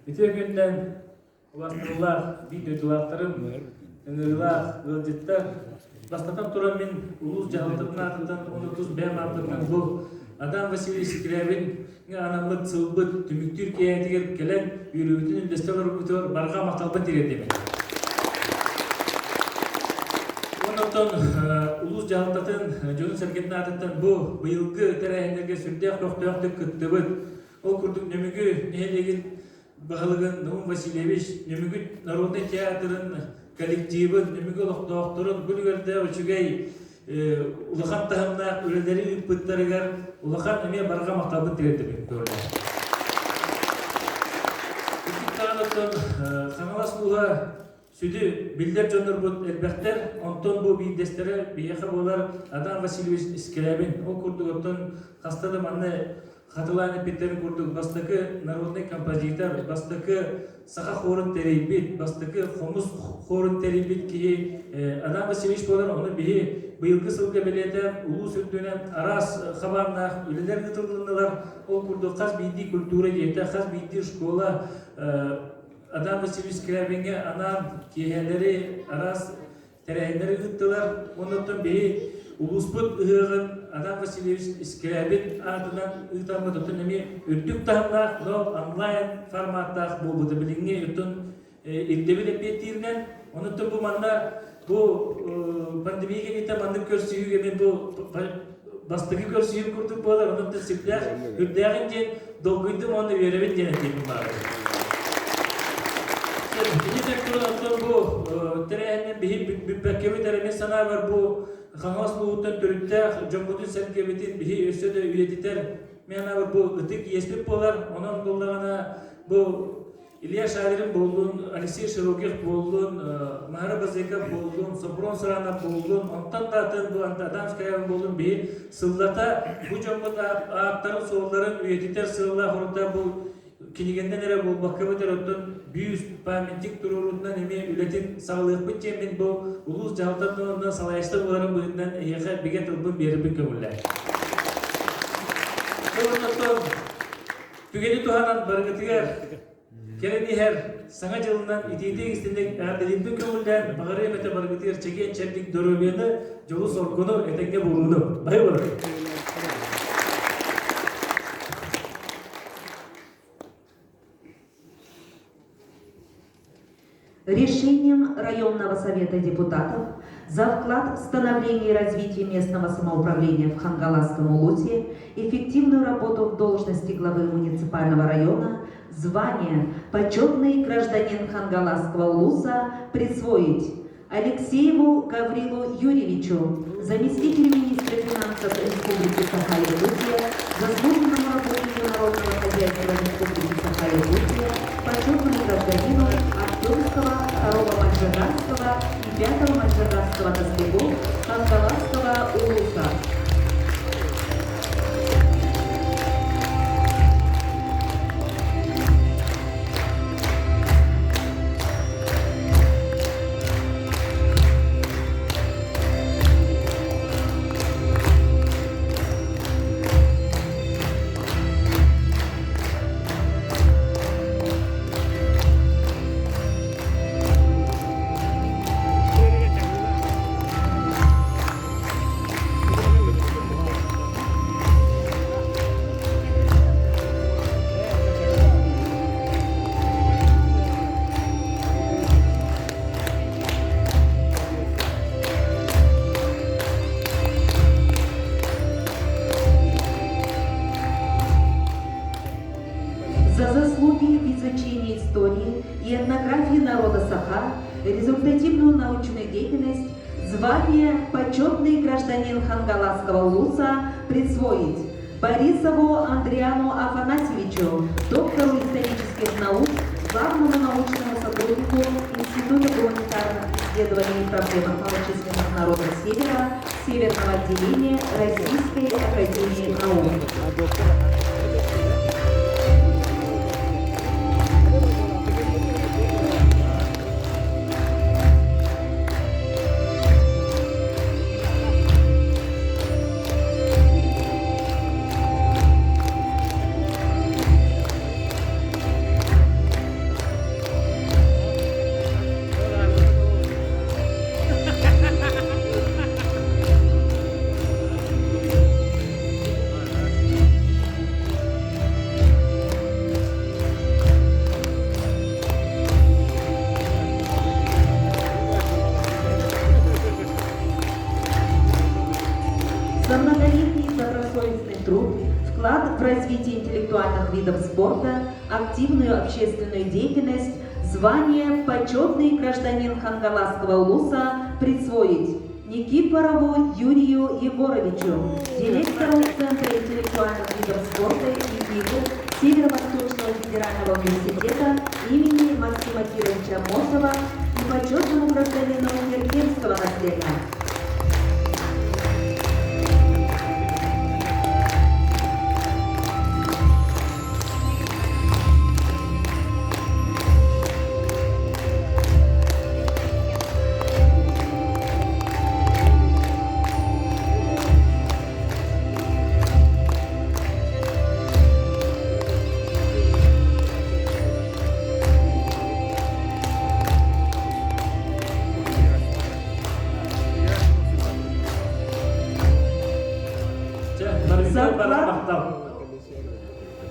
Үтүө күнүнэн убастабыллаах биир дойдулаахтарым, ыҥырыылаах ыалдьыттар, бастатан туран мин улуус дьаһалтатын аатыттан уонна тус бэйэм ааппыттан бу Адам Васильевич Скрябин анаммыт сылбыт түмүктүүр киэһэтигэр кэлэн үөрүүбүтүн үллэстэ олорбутугар барҕа махталбын тириэрдэмин. Уонна оттон улуус дьаһалтатын дьонун-сэргэтин аатыттан бу быйылгы тэрээһиннэргэ сүрдээх көхтөөхтүк кыттыбыт. Ол курдук Нөмүгү нэһилиэгин баһылыгын Наум Васильевич Нөмүгү народнай театрын коллективын, Нөмүгү олохтоохторун бу үлүгэрдээх үчүгэй улахан таһымнаах үлэлэри ыыппыттарыгар улахан эмиэ барҕа махталбын тириэрдэбин көрүлэр. Икки Хаҥалас улууһа сүдү биллэр дьоннорбут элбэхтэр, онтон бу биирдэстэрэ биһиэхэ буолар Адам Васильевич Скрябин. Ол курдук оттон хаста да манна хатылаан эппиттэрин курдук бастакы народнай композитор, бастакы саха хорун тэрийбит, бастакы хомус хорун тэрийбит киһи Адам Васильевич буолар. Ону биһи быйылгы сылга бэлиэтээн улуус үрдүнэн араас хабааннаах үлэлэр ыытылыннылар. Ол курдук хас биирдии культура дьиэтэ, хас биирдии школа Адам Васильевич Скрябиҥҥэ анаан киэһэлэри араас тэрээһиннэри ыыттылар. Оннуттан биһи улууспут ыһыаҕын Адам Васильевич Скрябин аатынан ыытаммыт оттон эмиэ үрдүк таһымнаах, но онлайн форматтаах буолбута билиҥҥи оттон ирдэбил эппиэттииринэн. Онуттан бу манна бу пандемия кэнниттэн маннык көрсүһүүгэ мин бу бастакы көрсүһүүм курдук буолар, онон да сүрдээх үрдээҕин диэн долгуйдум уонна үөрэбин диэн этиэхпин баҕарабын. Ити туран оттон бу тэрээһиннэн биһи бүппэккэбит эрэ мин санаабар бу Хаҥалас улууһуттан төрүттээх дьоммутун-сэргэбитин биһи өссө да үйэтитэр мен санаабар бу ытык иэспит буолар. Онон буоллаҕына бу Илья Шадрин буоллун, Алексей Широких буоллун, Махара Базыков буоллун, Сопрон Саранов буоллун, онтон да атын бу Адам Скрябин буоллун биһи сыллата бу дьоммут ааттарын-суолларын үйэтитэр сыаллаах орда бу кинигэннэн эрэ буолбакка бытар оттон бүүс памятник туруоруутунан эмиэ үлэтин саҕалыахпыт диэн мин бу улуус дьаһалтатын уонна салайааччы буоларым быһыытынан эһиэхэ бигэ тылбын биэрэрбин көҥүллээ. Түгэни туһанан барыгытыгар кэлэн иһэр Саҥа дьылынан итиитик истиҥник эҕэрдэлиирбин көҥүллээн, баҕарыам этэ барыгытыгар чэгиэн-чэбдик доруобуйаны, дьолу-соргуну, этэҥҥэ буолууну. Бары буолар. Решением районного совета депутатов за вклад в становление и развитие местного самоуправления в Хангаласском улусе, эффективную работу в должности главы муниципального района, звание «Почетный гражданин Хангаласского улуса» присвоить Алексееву Гаврилу Юрьевичу, заместителю министра финансов Республики Саха-Якутия, заслуженному работнику народного хозяйства Республики Саха-Якутия, почетному гражданину Артемского, второго Маджагарского и пятого Маджагарского Тоскугов Хангаласского улуса. За заслуги в изучении истории и этнографии народа Саха, результативную научную деятельность, звание «Почетный гражданин Хангаласского улуса» присвоить Борисову Андриану Афанасьевичу, доктору исторических наук, главному научному сотруднику Института гуманитарных исследований и проблемах малочисленных народов Севера, Северного отделения Российской Академии наук. вклад в развитие интеллектуальных видов спорта, активную общественную деятельность, звание «Почетный гражданин Хангаласского улуса» присвоить Никифорову Юрию Егоровичу, директору Центра интеллектуальных видов спорта и игр Северо-Восточного федерального университета имени Максима Кировича Мосова и почетному гражданину Киркемского наследия. За вклад,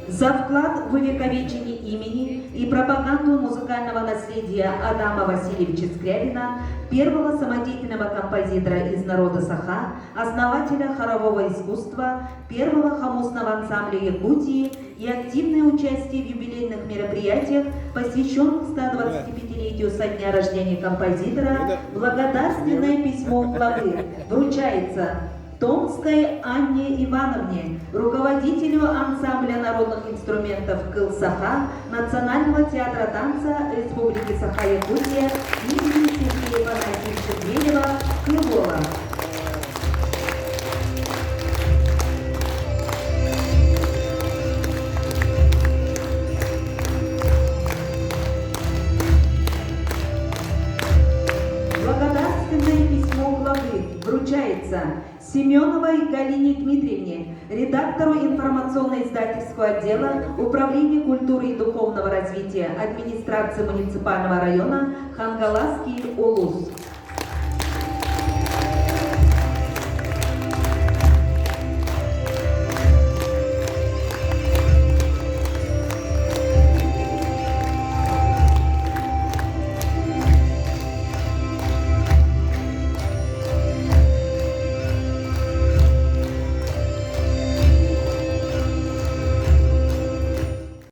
за вклад в увековечение имени и пропаганду музыкального наследия Адама Васильевича Скрябина, первого самодеятельного композитора из народа Саха, основателя хорового искусства, первого хомусного ансамбля Якутии и активное участие в юбилейных мероприятиях, посвященных 125-летию со дня рождения композитора, благодарственное письмо главы вручается Томской Анне Ивановне, руководителю ансамбля народных инструментов «Кыл-Саха» Национального театра танца Республики Саха-Якутия имени Сергея Афанасьевича Зверева «Кылола». Благодарственное письмо главы вручается Семеновой Галине Дмитриевне, редактору информационно-издательского отдела Управления культуры и духовного развития администрации муниципального района Хангаласский Улус.